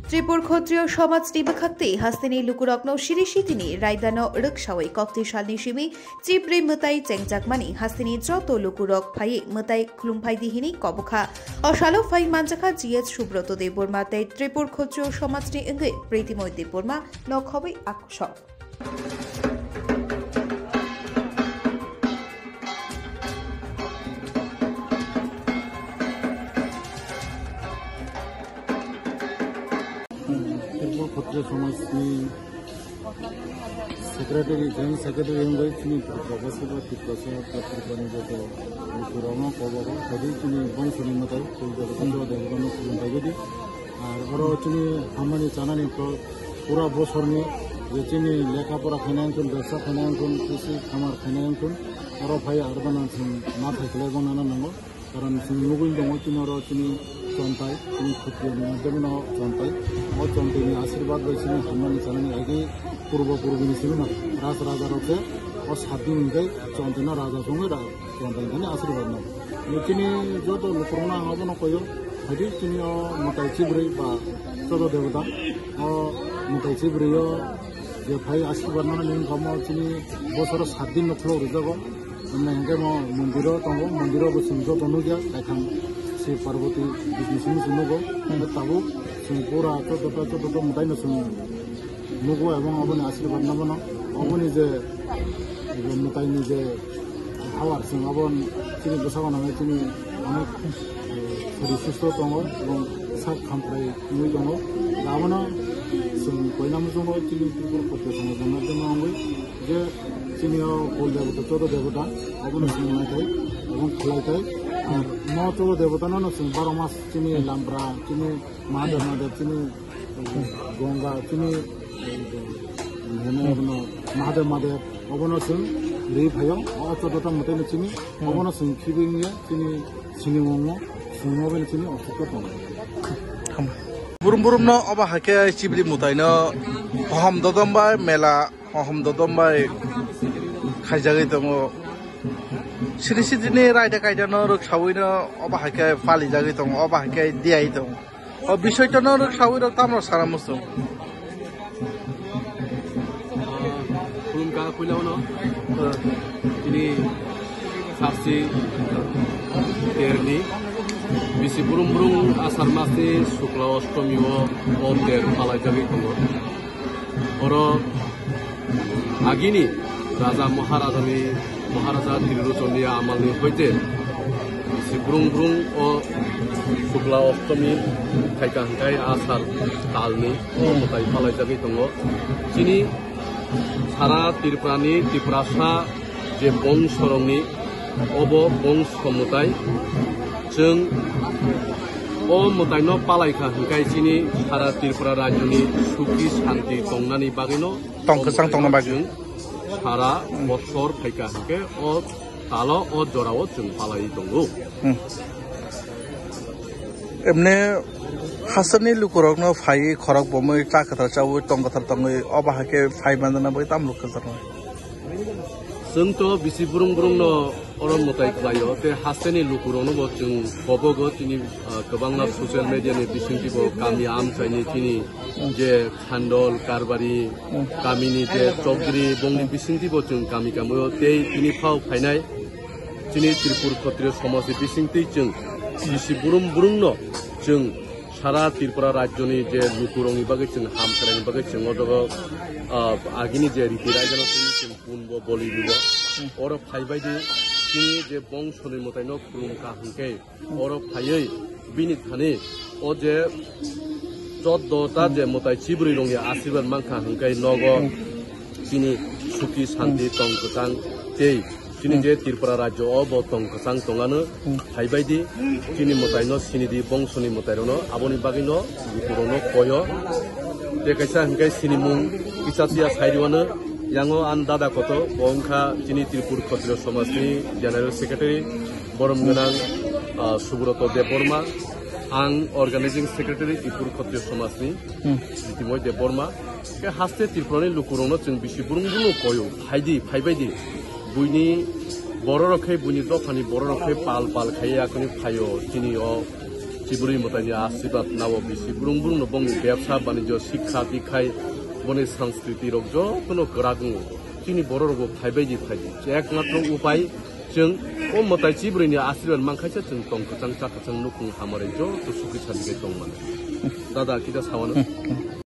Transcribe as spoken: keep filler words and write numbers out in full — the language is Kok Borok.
Tripur Khotriyo Somajni bwkhakti hasteni lukurokno siri sitini raidano rwksawi kokti salni simi Chibri mwtai chengjakmani hasteni joto lukurok phaiwi mwtai khulumphai di hini kobokha. O salo phai manjakha G H Subroto Debbarma tei Tripur Khotriyo Somajni wngwi Pritimoy Debbarma nokhobwi akusok. Tripura Khotriya Somajni Secretary, Joint Secretary wngwi chini Tripura Basi ba Tripura Songha Tripura ni joto Tripura no kobogo, tadi chini bongso ni mwtai, Tripura Basi ba Tripura no khulumbai di. Ar oro chini hamani chanani pro-, pura bosorni je chini lekha pora khainai wngkun, bebsa khainai wngkun, kisi khamar khainai wngkun, oro phai arbana chwng ma thai khlai bo nana nango. Karon chwng nugwi tongo chini oro chini chontai, chini khutiyani madhyamino chontai. O chontaini asirwad bai chini hamani chanani agi purbo purbini chini raj raja rok se o sat din hwnkhe chontaino raja songwi ra-, chontai hwnkhani asirwad no. Chini joto lukurokno ang abono koyo, haidi chini o mwtai chibrwi ba joto debota o mwtai chibrwi o je phai asirwad nani wngkha omo chini bosoro sat din no khulok rijago. Hwnwi hwnkhe mo mondiro tongo, mondiro bo chwng joto nukya, kaitham Shiv Parvati Bishnu simi se nugo. Hwnkhe tabuk chwng pura choddo ta choddo ta mwtaino chwng nugo ebong aboni asirwad no mano. Aboni je, je mwtaini je power chwng abo chini bwskango nangwi chini onek, eh, sari susto tongo ebong sak khamkrai wngwi tongo. Abono chwng koina muchungo chini Tripura Khotriya Somajni madhyamo wngwi je chini o kul debota, chodo debota, abono chwng naitai, ebong khlaitai. Ar mo chodo debota no chwng baro mas chini lampra, chini Mahadev, Mahadev, chini Gonga, chini, eh, heno abono Mahadev, Mahadev, obono chwng ri phaio, o chodota mwtaino chini, obono chwng khibingya, chini, chini wngmo, chwngmo bini chini, o chodota tongo. Burum burum no obo haikhe chibri mwtaino, hohom dodom bai mela, hohom dodom bai khaijagwi tongo. Siri sitini raida kaida no rwksawi no obo haikhe palijagwi tongo, obo haikhe diyai tongo. O bisoi tono rwksawi rok tamno sana muchung. Khulumkha puila uno. Tini sarsi terni bisi burum burum asar masni sukla ostomi o o ter palaijagwi tongo. Oro agini Raja Maharajani, Maharaja Trilochonni amalni hoite si brung brung o Shukla Ostomi phaikha hwnkhe asar talni o mwtai palaijagwi tongo. Chini sara Tripurani Tiprasa je bongsorokni obo bongso mwtai chwng o mwtaino palaikha hwnkhe chini sara Tripura rajyoni suki shanti tongnani bagwino tong kwchang tongna bagwi. Chwng sara bosor phaikha hwnkhe o talo o jorao chwng palaiwi tongo. Hmm. Emne hasteni lukurokno phaiwi khorok bomwi cha kwthar chawi tong kwthar tongwi obo haikhe phai manjana bagwi tamo lukha jaknai. Chwng to bisi brung brung no oro mwtai khlaio, tei hasteni lukurokno bo chwng kobogo chini, ah, kwbangma social media ni bisingtwi bo kami amchaini chini je Khandol, Karbari, kamini je Chowdhury, bongni bisingtwi bo chwng kami kamio tei chini phao phainai chini Tripur Khotriyo somajni bisingtwi chwng bisi burum burumno chwng sara Tripura rajyoni je lukurokni bagwi chwng hamkraini bagwi chwng o jaga, ah, agini je riti raidano twi chwng punbo boli ribo. Oro phaibai di chini je bongsoni mwtaino khulumkha hwnkhe oro phaiwi bini thani o je choddo ta je mwtai chibrwi rongya asirwad mankha hwnkhe nogo chini suki santi tong kwchang tei chini je Tripura rajyo o bo tong kwchang tongano phaibai di chini mwtaino sini di bongsoni mwtairokno aboni bagwino lukurokno koyo tei kaisa hwnkhe sinimung kisa siya sairiwano yango an dada koto bo wngkha chini Tripur Khotriyo Somajni General Secretary. Borom gwnang, ah, Subroto Debbarma, ang Organizing Secretary Tripur Khotriyo Somajni, Jitimoy Debbarma. Khe haste Tripurani lukurokno chwng bisi burung burung koyo, phaidi, phaibaidi. Buini bororok khe, buini dophani bororok khe pal pal khaiya kuni phaio, chini o Chibrui mwtaini asirwad nao bisi brung brung no bongni bebsa banijyo, sikha, dikhai, boni sanskriti rok jotono kwrak wngo. Chini borok rokbo phaibai di phai di. Ekmatro upai chwng o mwtai chibrui ni asirwad mankhaisa chwng tong kwchang cha kwchang nukhung hamari joto sukhi santi khe tong mano. Dada kita sawano.